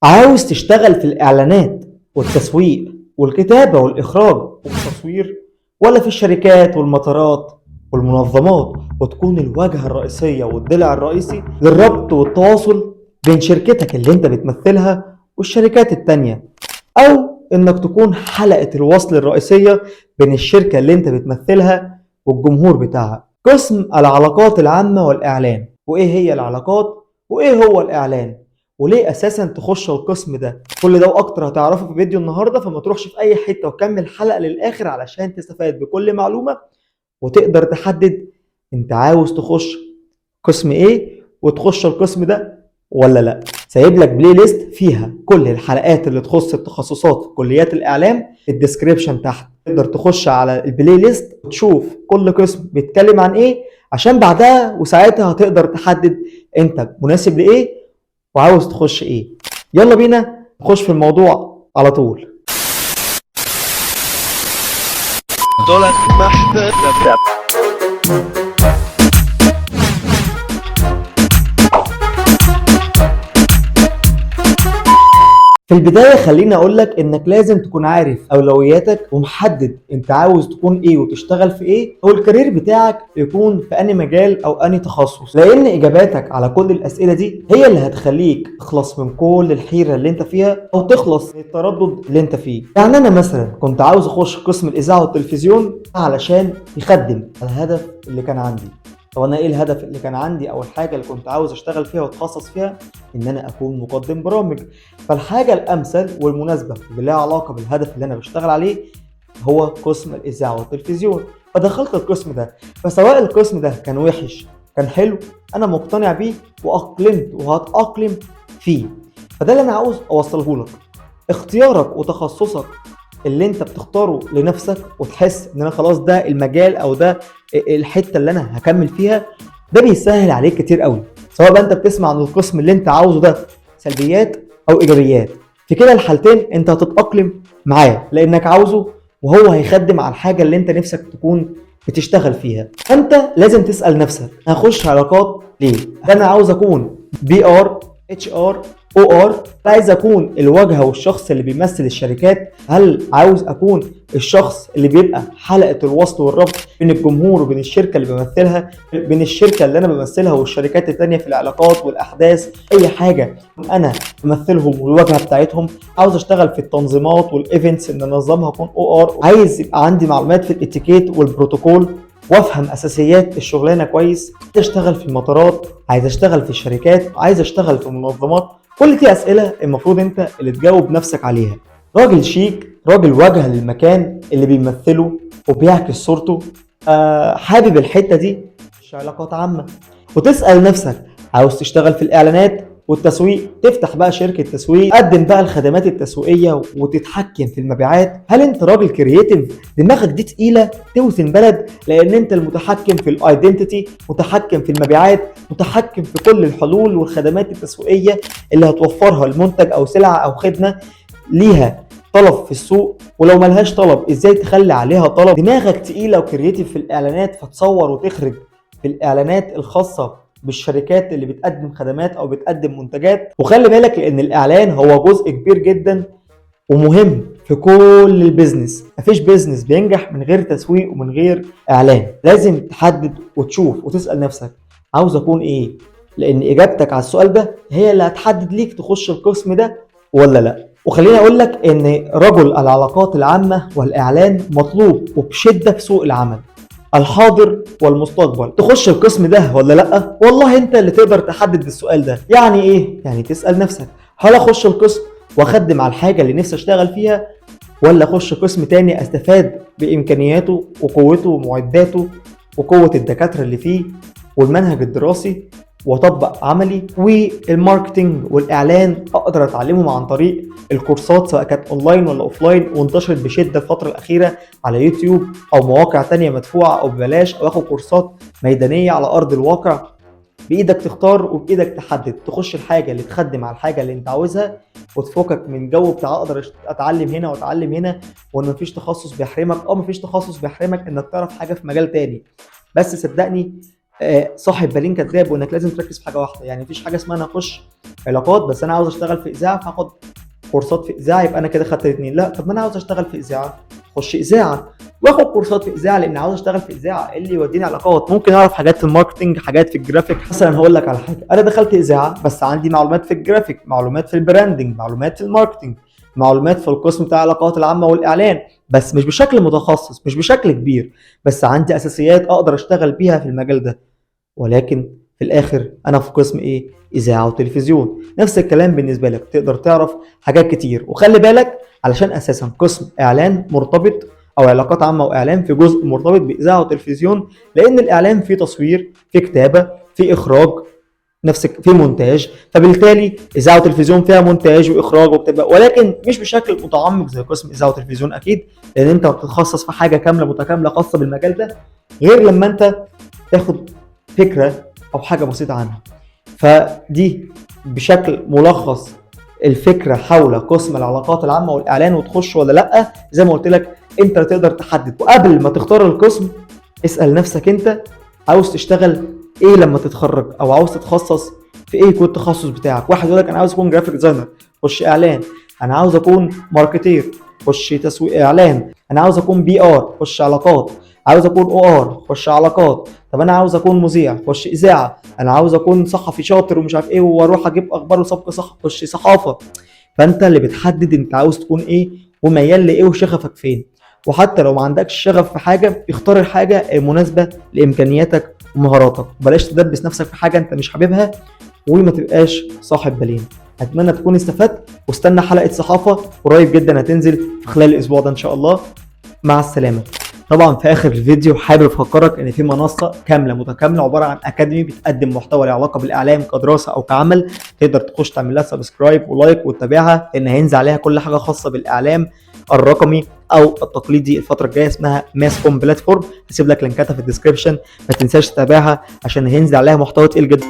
عاوز تشتغل في الإعلانات والتسويق والكتابة والإخراج والتصوير، ولا في الشركات والمطارات والمنظمات، وتكون الواجهة الرئيسية والضلع الرئيسي للربط والتواصل بين شركتك اللي انت بتمثلها والشركات التانية، أو انك تكون حلقة الوصل الرئيسية بين الشركة اللي انت بتمثلها والجمهور بتاعها؟ قسم العلاقات العامة والإعلان، وإيه هي العلاقات وإيه هو الإعلان وليه اساسا تخش القسم ده؟ كل ده واكتر هتعرفه في فيديو النهارده، فما تروحش في اي حتة وكمل الحلقة للاخر علشان تستفاد بكل معلومة وتقدر تحدد انت عاوز تخش قسم ايه وتخش القسم ده ولا لا. سايب لك playlist فيها كل الحلقات اللي تخص التخصصات في كليات الاعلام في ال description تحت، تقدر تخش على ال playlist وتشوف كل قسم بيتكلم عن ايه، عشان بعدها وساعتها هتقدر تحدد انت مناسب لايه وعاوز تخش ايه. يلا بينا نخش في الموضوع على طول. في البداية خليني اقولك انك لازم تكون عارف اولوياتك ومحدد انت عاوز تكون ايه وتشتغل في ايه، او ال career بتاعك يكون في انهي مجال او انهي تخصص، لان اجاباتك على كل الاسئلة دي هي اللي هتخليك تخلص من كل الحيرة اللي انت فيها او تخلص من التردد اللي انت فيه. يعني انا مثلا كنت عاوز اخش قسم الاذاعة والتلفزيون علشان يخدم الهدف اللي كان عندي. طب انا ايه الهدف اللي كان عندي او الحاجة اللي كنت عاوز اشتغل فيها واتخصص فيها؟ ان انا اكون مقدم برامج. فالحاجه الامثل والمناسبة اللي لها علاقة بالهدف اللي انا بشتغل عليه هو قسم الاذاعة والتلفزيون، فدخلت القسم ده. فسواء القسم ده كان وحش كان حلو، انا مقتنع بيه واقلمت وهتاقلم فيه. فده اللي انا عاوز اوصله لك، اختيارك وتخصصك اللي انت بتختاره لنفسك وتحس ان انا خلاص ده المجال او ده الحتة اللي انا هكمل فيها، ده بيسهل عليك كتير قوي. سواء بقى انت بتسمع عن القسم اللي انت عاوزه ده سلبيات او ايجابيات، في كده الحالتين انت هتتاقلم معاه لانك عاوزه وهو هيخدم على الحاجة اللي انت نفسك تكون بتشتغل فيها. انت لازم تسال نفسك هخش علاقات ليه؟ انا عاوز اكون بي ار، اتش ار، او ار، عايز اكون الواجهة والشخص اللي بيمثل الشركات؟ هل عاوز اكون الشخص اللي بيبقى حلقة الوصل والربط بين الجمهور وبين الشركة اللي بمثلها، بين الشركة اللي انا بمثلها والشركات التانية في العلاقات والاحداث، اي حاجة انا بمثلهم والواجهه بتاعتهم؟ عاوز اشتغل في التنظيمات وال events ان انظمها اكون OR؟ عايز يبقى عندي معلومات في الاتيكيت والبروتوكول وافهم اساسيات الشغلانة كويس؟ عايز اشتغل في المطارات، عايز اشتغل في الشركات، عايز اشتغل في منظمات؟ كل دي اسئلة المفروض انت اللي تجاوب نفسك عليها. راجل شيك، راجل واجهه للمكان اللي بيمثله وبيعكس صورته، حابب الحتة دي، مش علاقات عامة. وتسال نفسك عاوز تشتغل في الاعلانات والتسويق، تفتح بقى شركة تسويق، تقدم بقى الخدمات التسويقية وتتحكم في المبيعات. هل انت راجل creative دماغك دي تقيلة توزن بلد، لان انت المتحكم في ال identity، متحكم في المبيعات، متحكم في كل الحلول والخدمات التسويقية اللي هتوفرها المنتج او سلعه او خدمة ليها طلب في السوق، ولو ملهاش طلب ازاي تخلي عليها طلب. دماغك تقيلة و creative في الاعلانات، فتصور وتخرج في الاعلانات الخاصة بالشركات اللي بتقدم خدمات او بتقدم منتجات. وخلي بالك لان الاعلان هو جزء كبير جدا ومهم في كل ال business، مفيش business بينجح من غير تسويق ومن غير اعلان. لازم تحدد وتشوف وتسأل نفسك عاوز اكون ايه، لان اجابتك على السؤال ده هي اللي هتحدد ليك تخش القسم ده ولا لا. وخليني اقول لك ان رجل العلاقات العامة والاعلان مطلوب وبشدة في سوق العمل الحاضر والمستقبل. تخش القسم ده ولا لا؟ والله انت اللي تقدر تحدد السؤال ده. يعني ايه؟ يعني تسأل نفسك هل اخش القسم واخدم على الحاجة اللي نفسي اشتغل فيها، ولا اخش قسم تاني استفاد بامكانياته وقوته ومعداته وقوة الدكاترة اللي فيه والمنهج الدراسي واطبق عملي، وال marketing والاعلان اقدر اتعلمهم عن طريق الكورسات سواء كانت اونلاين ولا offline، وانتشرت بشده الفترة الاخيرة على يوتيوب او مواقع تانية مدفوعة او ببلاش، او اخد كورسات ميدانية على ارض الواقع. بايدك تختار وبايدك تحدد، تخش الحاجة اللي تخدم على الحاجة اللي انت عاوزها وتفكك من جو بتاع اقدر اتعلم هنا واتعلم هنا، وان مفيش تخصص بيحرمك او مفيش تخصص بيحرمك انك تعرف حاجة في مجال تاني. بس صدقني صاحب بالين كداب، وانك لازم تركز في حاجة واحدة. يعني مفيش حاجة اسمها انا اخش علاقات بس انا عاوز اشتغل في اذاعة فاخد كورسات في اذاعة يبقى انا كده خدت الاثنين. لا، طب ما انا عاوز اشتغل في اذاعة، اخش اذاعة واخد كورسات في اذاعة لان عاوز اشتغل في اذاعة. إيه اللي يوديني علاقات؟ ممكن اعرف حاجات في ال marketing، حاجات في الجرافيك. مثلا هقول لك على حاجة، انا دخلت اذاعة بس عندي معلومات في الجرافيك، معلومات في ال branding، معلومات في ال marketing، معلومات في القسم بتاع العلاقات العامة والاعلان، بس مش بشكل متخصص، مش بشكل كبير، بس عندي اساسيات اقدر اشتغل بيها في المجال ده. ولكن في الاخر انا في قسم ايه؟ اذاعة وتلفزيون. نفس الكلام بالنسبة لك، تقدر تعرف حاجات كتير. وخلي بالك علشان اساسا قسم اعلان مرتبط، او علاقات عامة واعلان في جزء مرتبط باذاعة وتلفزيون، لان الاعلان فيه تصوير، فيه كتابه، فيه اخراج، نفس في مونتاج، فبالتالي اذاعة وتلفزيون فيها مونتاج واخراج وكتابه، ولكن مش بشكل متعمق زي قسم اذاعة وتلفزيون اكيد، لان انت بتتخصص في حاجة كاملة متكاملة خاصة بالمجال ده، غير لما انت تاخد فكرة او حاجة بسيطة عنها. فدي بشكل ملخص الفكرة حول قسم العلاقات العامة والاعلان، وتخش ولا لا. زي ما قلت لك انت تقدر تحدد، وقبل ما تختار القسم اسال نفسك انت عاوز تشتغل ايه لما تتخرج، او عاوز تتخصص في ايه، يكون التخصص بتاعك. واحد يقول لك انا عاوز اكون graphic designer، خش اعلان. انا عاوز اكون marketer، خش تسويق اعلان. انا عاوز اكون PR، خش علاقات. عاوز اكون OR، خش علاقات. طب انا عاوز اكون مذيع، خش اذاعة. انا عاوز اكون صحفي شاطر ومش عارف ايه واروح اجيب اخبار وسبق صح، خش صحافة. فانت اللي بتحدد انت عاوز تكون ايه وميال لايه وشغفك فين. وحتى لو ما عندكش شغف في حاجة، اختار الحاجة المناسبة لامكانياتك ومهاراتك، بلاش تدبس نفسك في حاجة انت مش حاببها وما تبقاش صاحب بالين. اتمنى تكون استفدت، واستنى حلقة صحافة قريب جدا هتنزل في خلال الاسبوع ده ان شاء الله. مع السلامة. طبعا في اخر الفيديو حابب افكرك ان في منصة كاملة متكاملة عبارة عن academy بتقدم محتوى له علاقة بالاعلام كدراسه او كعمل، تقدر تخش تعمل لها subscribe و like وتتابعها، لان هينزل عليها كل حاجة خاصة بالاعلام الرقمي او التقليدي الفترة الجاية، اسمها ماسكوم platform. هسيب لك لينكاتها في ال description، ما تنساش تتابعها عشان هينزل عليها محتوى تقيل جدا.